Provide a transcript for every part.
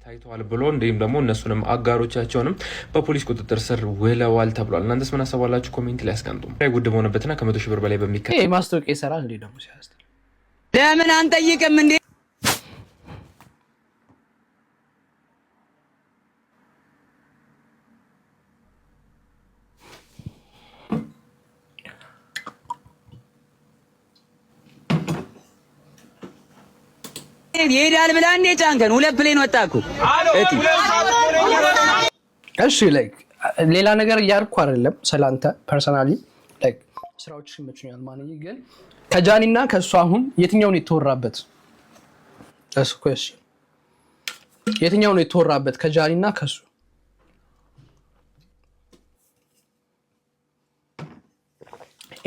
ታይተዋል ብሎ እንዲሁም ደግሞ እነሱንም አጋሮቻቸውንም በፖሊስ ቁጥጥር ስር ውለዋል ተብሏል። እናንተስ ምን ሀሳብ አላችሁ? Comment ላይ ያስቀምጡ። ጉድ በሆነበትና ከ100,000 ብር በላይ በሚከ ማስታወቂያ ይሰራል እንዴ ደግሞ ሲያስጠላ። ለምን አንጠይቅም እንዴ? ይሄዳል ብላ እንዴ ጫንከን ሁለት plane ወጣ እኮ። እሺ like ሌላ ነገር እያልኩ አይደለም። ስላንተ personally like ስራዎች ይመቹኛል። ማንዬ ግን ከጃኒ እና ከእሱ አሁን የትኛው ነው የተወራበት? እሱ እሺ የትኛው ነው የተወራበት? ከጃኒ እና ከእሱ?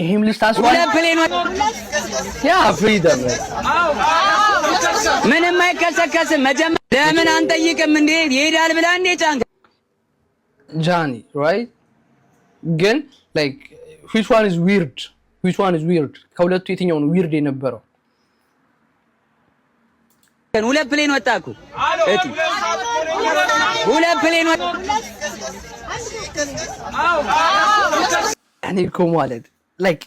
ይሄም ልጅ ታስሯል። ሁለት plane። Yeah, freedom. ምንም አይከሰከስም። መጀመሪያ ለምን አንጠይቅም እንዴ? ይሄዳል ብላ እንዴ ጫንከን። ጃኒ, right? ግን like which one is weird? Which one is weird? ከሁለቱ የትኛው ነው weird የነበረው? ሁለት plane ወጣ እኮ እቲ፣ ሁለት plane ወጣ። እኔ እኮ ማለት like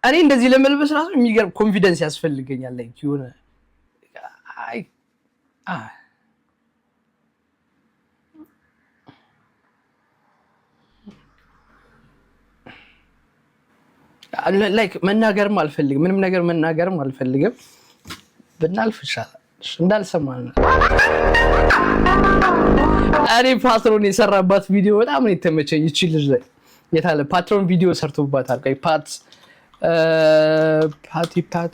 እኔ እንደዚህ ለመልበስ ራሱ የሚገርም confidence ያስፈልገኛል። Like የሆነ አይ like መናገርም አልፈልግም፣ ምንም ነገር መናገርም አልፈልግም። ብናልፍ ይሻላል፣ እንዳልሰማን። እኔ ፓትሮን የሰራባት ቪዲዮ በጣም ነው የተመቸኝ። ይቺ ልጅ ላይ የታለ ፓትሮን ቪዲዮ ሰርቶባታል። ቆይ ፓት ፓቲ ፓት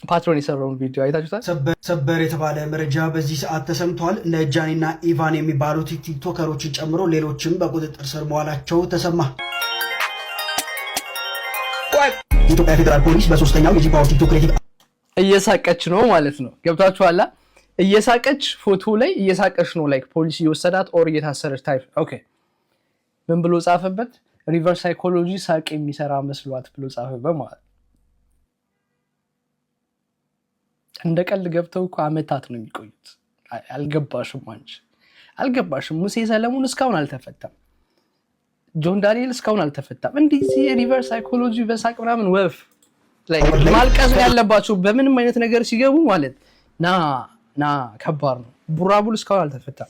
ፓትሮን የሰራውን ቪዲዮ አይታችሁታል? ሰበር የተባለ መረጃ በዚህ ሰዓት ተሰምቷል። እነ ጃኒና ኢቫን የሚባሉት ቲክቶከሮችን ጨምሮ ሌሎችም በቁጥጥር ስር መዋላቸው ተሰማ። የኢትዮጵያ ፌዴራል ፖሊስ በሶስተኛው የ G Power ቲክቶክ Creative እየሳቀች ነው ማለት ነው። ገብታችኋላ? እየሳቀች ፎቶ ላይ እየሳቀች ነው። Like ፖሊስ እየወሰዳት or እየታሰረች type። Okay፣ ምን ብሎ ጻፈበት? Reverse psychology ሳቅ የሚሰራ መስሏት ብሎ ጻፈበት ማለት ነው። እንደ ቀልድ ገብተው እኮ አመታት ነው የሚቆዩት። አልገባሽም፣ አንቺ አልገባሽም። ሙሴ ሰለሞን እስካሁን አልተፈታም። ጆን ዳንኤል እስካሁን አልተፈታም። እንደዚህ reverse psychology በሳቅ ምናምን ወፍ ማልቀስ ነው ያለባቸው በምንም አይነት ነገር ሲገቡ ማለት nah nah ከባድ ነው። ቡራቡል እስካሁን አልተፈታም።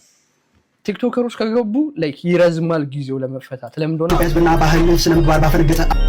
ቲክቶከሮች ከገቡ like ይረዝማል ጊዜው ለመፈታት። ለምን እንደሆነ ህዝብና ባህል ስነ ምግባር ባፈነገጠ